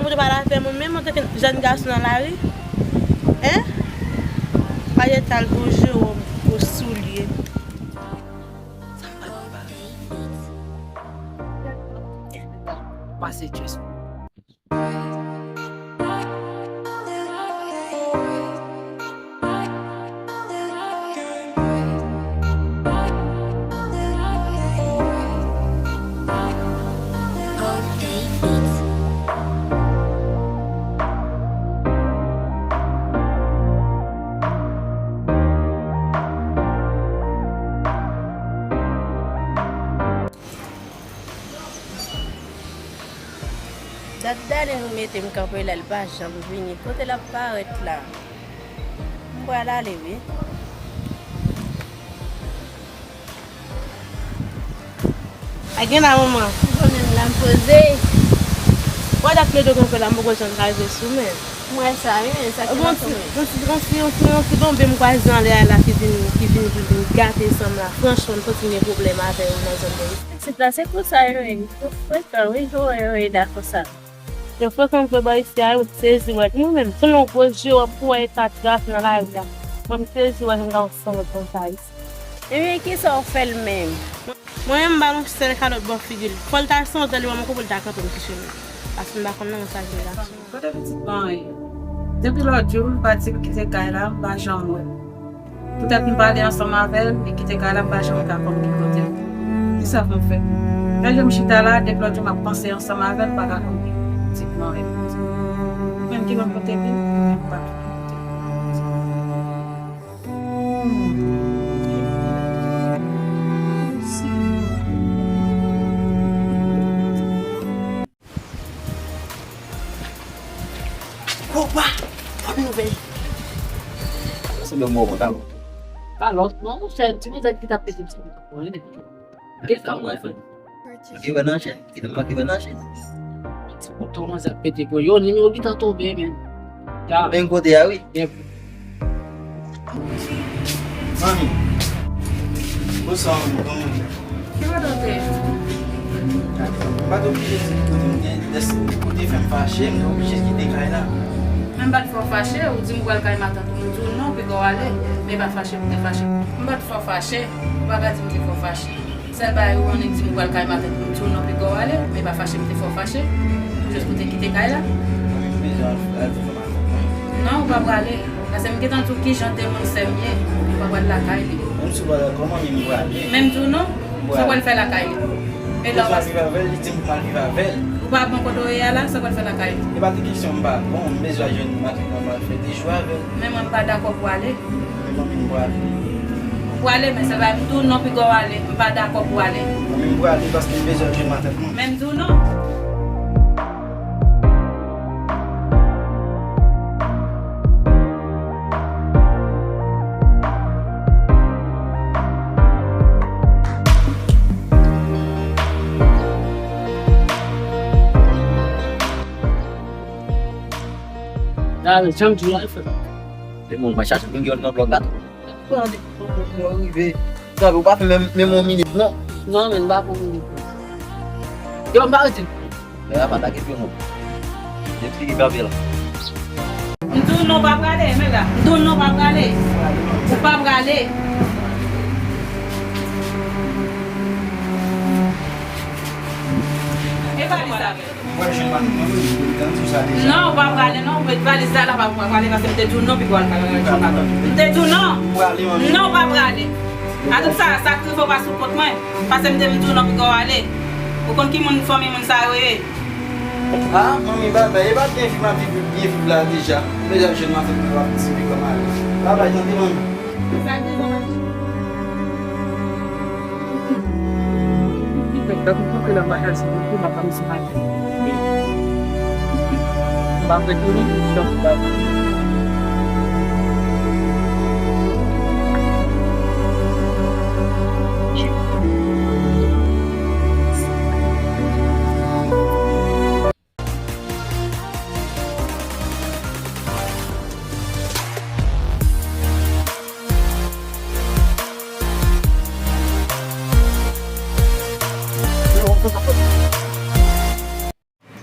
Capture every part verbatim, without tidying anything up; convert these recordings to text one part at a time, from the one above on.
Ou te pale avè mwen menm antanke jèn gason nan lari? Hein? Pa gen tal pou jewòm, pou soulye. Pase Jezi. Dat Dani mete m kanpe la, li pa janm vini. Kote l ap parèt la? M pral ale, wi. A gen la, manman. Ou konnen m la, m poze. Wè dat mete w kanpe la, m poko janm rive sou men. M wè sa, wi, men sa ki pa konprann. Yon ti, yon ti, yon ti, yon ti, yon ti bonbe m kwaze anlè a la ki vin, ki vin, ki vin gate san m la. Franchman, m santi m gen pwoblèm avè yo nan zòn nan. Pitit la, se konsa yo ye. Yo frekan, wi, yo, yo ye la konsa. Yo frekan vre bò isi a, yo sezi wè. Mwen menm, tou yon gwo je w ap pou wè eta traf nan lari a. Mwen, m sezi wè yon gason konsa isi. Ebyen, kisa w fè l menm? Mwen menm, m ba l yon sèl kalòt bò figi l. Fò l ta sonje li wè m ankò pou l ta kanpe m touche m. Paske m pa konn nan sa vin gason. Kote pitit mwen ye? Depi lòt jou, li pati, li kite kay la, m pa janm wè l. Poutèt m pale ansanm avè l, li kite kay la, m pa janm ka konn ki kote l. Kisa pou m fè? Lè je m chita la, depi lòt jou, m ap panse ansanm avè l, m pa ka konn ki pitit mwen ye. Ou menm ki konn kote l ye, ou menm pa konn kote l. Opa! Bòn nouvèl! Sanble yon bon pantalon. Pa lòt non, monchè, ti manzè ki t ap pete ti. Gen sa w wè, frè? Manke wè nan chèn. Kite m manke wè nan chèn. Ti bouton manzè ap pete pou yo, nimewo gentan tonbe, men. Men kote a, wi. Gen Manmi, bon sa w, manmi? Ki kote w te ye? M pa t oblije di kote m te ye, lè ou te fè m fache, m te oblije kite kay la. Men m pa t fè w fache, ou di m pral kay matant ou, m di w non, piga w ale, men pa fache pou te fache. M pa t fè w fache, ou pa ka di m te fè w fache. Sèl bagay ou konnen di m pral kay matant ou, m di w non, piga w ale, men pa fache m te fè w fache, pou jis pou te kite kay la. Mwen menm bezwen al, al di fè matant mwen. Non, ou pa prale. Paske m gentan di w kijan de moun sè m ye, m pa pral lakay li. Menm si w pa dakò, mwen menm m prale. Men m di w non, sa w pral fè lakay li? E la w pa rive avè l, li di m pou m al rive avè l. Ou pa bon kote w ye a la, sa w pral fè lakay li? E pa de kesyon m pa bon, m bezwen al jwenn matant mwen, m al fè de jou avè l. Men mwen m pa dakò pou ale. Men manmi, m prale. Ou prale, men se pa m di w non, piga w ale. M pa dakò pou ale. Manmi, m prale paske m bezwen jwenn matant mwen. Men m di w non. Dale, janm di w la, frè. Depi moun mwen chache pou m gen yon nan blòk gato. Pran de pou mwen rive. Tanpri, ou pa fè menm, menm yon minit, non. Non, men m pa pran minit. Yo, m pa rete. Lè a pa ta gen pye, non. Depi ki kanpe la. M di w non, pa prale, men la. M di w non, pa prale. Ou pa prale. E pa li sa. Mwen jwenn matant mwen, wi, m di w sa deja. Non, ou pa prale, non, ou met valiz la, la, pa, pa prale, paske m te di w non, piga w al kay matant. M te di w non. M prale, manmi. Non, ou pa prale. A tout sa, sa k rive w pa sou kont mwen. Paske m te di w non, piga w ale. Ou konn ki moun, fanmi moun sa yo ye? Ah, manmi, babay, e pa byen viv m ap viv, byen viv la deja. M deja jwenn matant mwen, w ap di piga m ale. Babay, tande, manmi. Sa k rive w pa sou kont mwen. Li fèk dat m kanpe la, m pa ka di pou m ap ann sou maten. M pa fè tounen, m ap fè.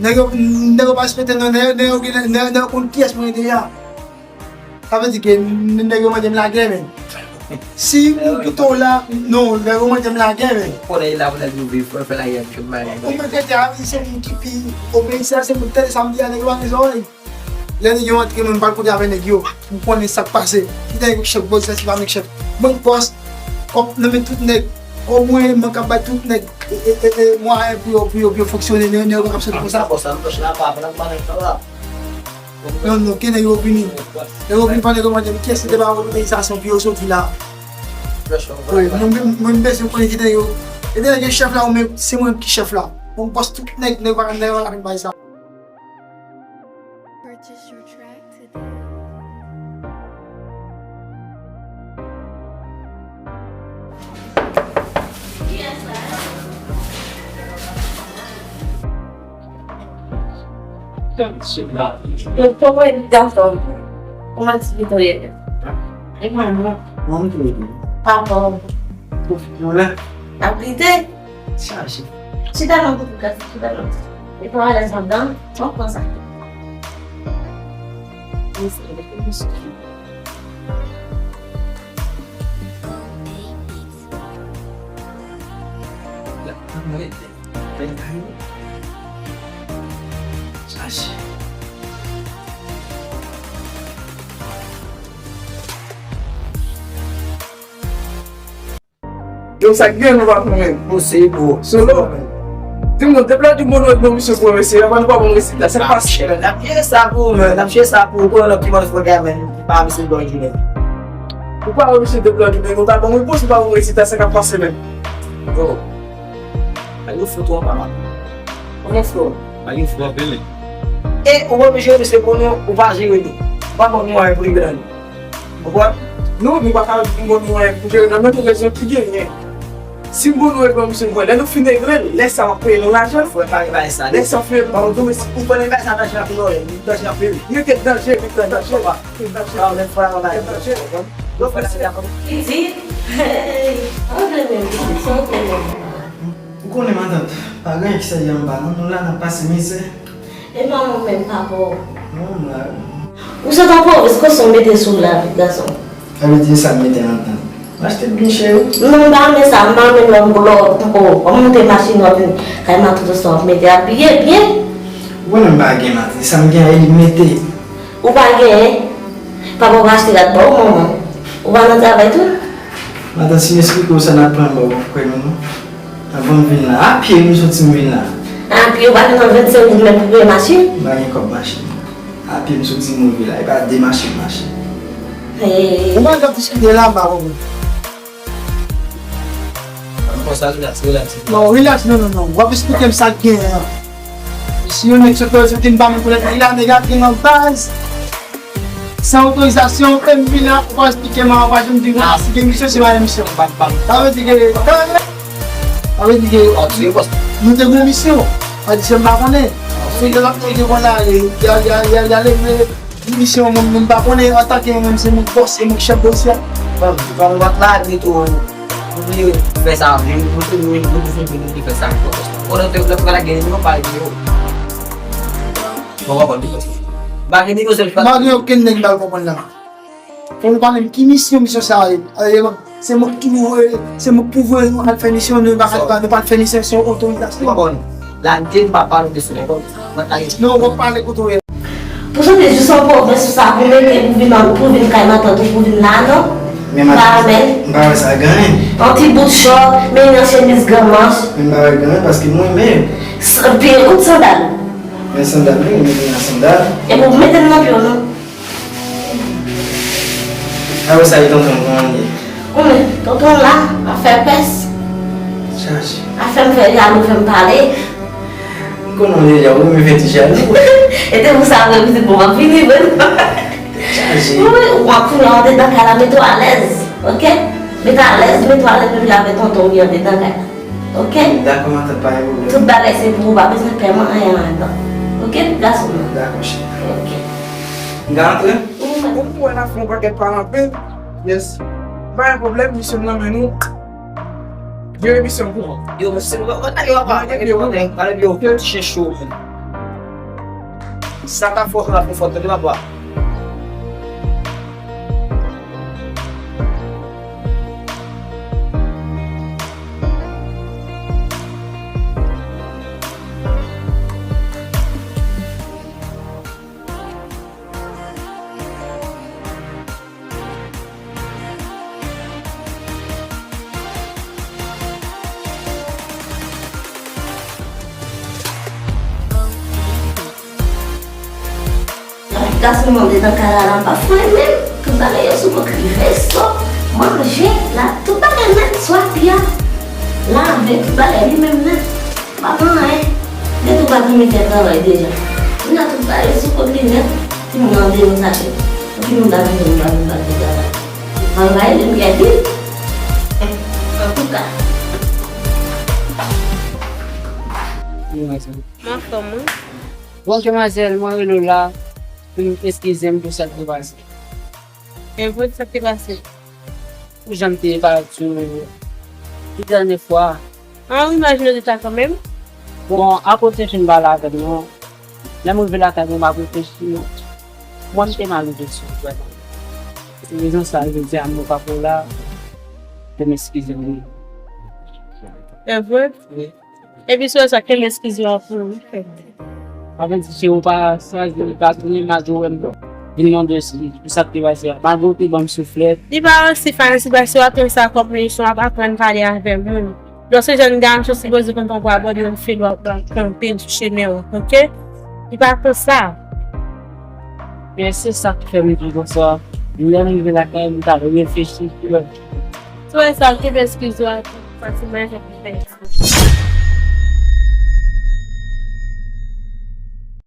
Nèg yo, nèg yo pa respekte non, nèg, nèg yo gen, nèg, nèg yo konn kiyès mwen ye deja. Sa vle di ke n-, nèg yo mande m lagè, men. Si m kite w la, non, nèg yo mande m lagè, men. Konnen la pou nèg yo viv, fè, fè lagè, m chèf bagay. Ou mèt rete a, se moun ki pi obeyisan, se moun tande sa m di a, nèg yo pa gen zòrèy. Lè nèg yo antre, mwen m pral kote avè nèg yo, pou konnen sa k pase. Kite nèg yo chèf, bòs, sa se pa nèg chèf. Mwen pòs, kòb nan men tout nèg, kòb mwen, mwen kab bay tout nèg, e, e, e, e, mwayen pou yo, pou yo, pou yo fonksyone, nèg, nèg yo pa kab soti konsa. Non, non, ke nèg yo vini. Nèg yo vini pandan yo mande m kiyès ki te ba yo otorizasyon pou yo soti la. Wi, mwen, mwen, mwen bezwen konnen ki nèg yo. E nèg yo chèf la, ou menm, se mwen ki chèf la. Mwen pòs tout nèg, nèg yo pa, nèg yo pa ka vin bay sa. Purchase your track today. Kòman gason? Kòman ti pitit ou ye? E mwen, mwen. Mwen, mwen. Papa. Mwen la. Ap grite? Chaje. Chita nan kote klas, chita nan. E pa alèz anndan, bon, pran sa. Chaje. Yo, sa k gen, nou pa konnen. Bon, se bon. Solo. Di m non, depi lè di bon, nou bon, misye pwofesè, avan nou pa bon rezilta, sa k pase? N ap jere sa pou ou, men, n ap jere sa pou ou, konnen lòt ki mande fò gay, men, pa misye bon jounen. Ou pa wè misye depi lè di bon, nou pa bon repons, nou pa bon rezilta, sa k ap pase, men? Bro, pa gen foto anba, man. Kòman frè w? Pa gen frè, bele. E ou pa oblije jere misye pou nou, ou pa jere nou. Ou pa ban nou anyen pou rive nan li. Ou konprann? Non, nou pa ka di m ban nou anyen pou jere nan menm rezon ki genyen. Si m ban nou anyen pou misye, lè nou fin regle l, lè sa w ap peye nou lajan. Frè, pa gen bagay sa. Lè sa w ap peye nou, ou konnen bagay sa danje anpil, wi. Danje anpil. Mete danje, mete danje. Mete danje. Mete danje. Pitit, hey, antre menm, pitit, se yon pwoblèm. Ou konnen, matant, pa gen anyen ki serye anba, non, nou la, n ap pase mizè. E manman w menm, papa w? Non, m la. Ou sot an pwovens, kote w mete sou w la, pitit gason? Sa vle di sa m mete anndan. M achte l byen chè, wi. Non, m pa renmen sa, m pa renmen lè w, lè w, tankou w ap monte machin, w ap vin kay matant, w ap mete abiye byen. Ou konnen m pa gen, matant, sa m gen an, e li m mete. Ou pa genyen? Papa w pa achte rad ba w, manman? Ou pa nan travay tou? Matant, si m esplike w sa n ap pran ba w, w ap kwè nou, non. Avan m vin la, a pye m soti m vin la. A pye, ou pa gen nan vennsenk goud menm pou peye machin? M pa gen kòb machin. A pye m soti m rive la, e pa de machin m mache. Hey. Ou pa t ap diskite la, m pa konprann. Konsa, relax, relax. Non, relax, non, non, non. W ap esplike m sa k genyen an. Si yon nèg sot lòt soti, m pa menm konnen li la, nèg ap gen nan baz. San otorizasyon, e m vin la, ou pa eksplike m, ou pa janm di m, ah, si gen misyon, se pa yon misyon. Sa vle di ke, sa vle di ke, ah, nou te gen misyon. Sa di se m pa konnen. Se de lòt moun ki konn ale, y a, y a, y a, y a leve misyon, moun, moun pa konnen, antanke mwen, se mwen k bòs, se mwen k chèf dosye a. Bon, bon, w ap lage tou, ou vle fè sa, ou vle, ou vle, ou vle fè sa. Konnen te, lè w pral lage, nou pa lage yo. Bon, bon, bon, bon. Pa gen nivo sèl. Pa gen okenn nèg m pa konprann la. Fò nou pale m ki misyon, misyon sa a ye. Eh, se mwen ki voye, se mwen ki voye nou al fè misyon, nou pa, nou pa al fè misyon, se yon otorizasyon. Bon, lage m pa pale de sou mwen. Mwen ta ye. Non, w ap pale kote w ye. Pou soti jis yon pwovens ou sa, pou mete, pou vin, pou vin kay matant ou, pou vin la, non. Men pa matant, renmen. M pa wè sa gen. Yon ti bout chò, men yon chemiz gran manch. Men m pa wè gen, paske mwen menm. S-, pye kout sandal. Men sandal, wi, mwen gen sandal. E pou mete l nan pye w, non. A wè sa, e tonton, kòman l ye? Ou men, tonton la, ap fè pès. Chaje. Ap fè m fè jalou, fè m pale. M konnen w deja, ou renmen fè ti jalou. E te pou sa, vre, pitit, bon, m ap vini, vre. Chaje. Wi, wi, w ap tounen andedan kay la, mete w alèz, oke? Mete w alèz, mete w alèz, epi la, avè tonton, wi, andedan kay la. Oke? Dakò, matant, pa gen pwoblèm. Tout bagay se pou ou, pa bezwen pè mwen anyen ladan. Oke, gason mwen? Dakò, cheri. Oke. M ka antre? Wi, matant. Ou wè n ap fè yon pakèt pale anpil? Yes. Pa gen pwoblèm, misyon nan men nou. Jere misyon pou mwen. Yo, mesye, nou pa, nou pa, nou pa, nou pa, nou pa, nou pa, yo, chen cho, men. Sa ka fò, sa ka fò, tande, papa. Gason mande nan kay la, la pa fwen menm. Tout bagay yo sou kont li, veso, manje, la, tout bagay nèt, swa pya, lave, tout bagay li menm nèt. Pa pran anyen. Gen tou pa gen mete travay deja. Li la tout bagay sou kont li nèt. Timoun nan deyò sa ke. Pou ki moun ta vin, moun ta vin pa travay. Travay li m gen li. Antouka. M anfòm, wi. Bon, demwazèl, mwen rele w la pou m eskize m pou sa k te pase. E vre, sa k te pase? Pou jan m te pale sou ti dènye fwa. An, wi, imajine w te ta kanmenm. Bon, akoz te fin pale avè m, non. Lè m rive lakay mwen, m ap reflechi, non. Mwen, m te mal reflechi, vrèman. Se rezon sa, jodi a, mwen pa pou la, pou m eskize m. E vre? Wi. Epi sou sa, kenbe eskiz yo a pou ou, wi, frè m. Sa vle di, si ou pa chwazi, ou pa tounen, malgre ou wè m vin mande eskiz pou sa k te pase a. Malgre ou te ban m souflèt. Li pa ransi, Fancy, paske w ap pran sa kòm leson, w ap aprann pale avè moun. Lòske jèn gason sipoze konn tankou abòde yon fi, lè w ap kanpe sou chemen w, oke? Li pa konsa. Men se sa k fè m di konsa. Lè m rive lakay, m t al reflechi, wi. Sou sa, kenbe eskiz yo a tou. Pati manje pou fè.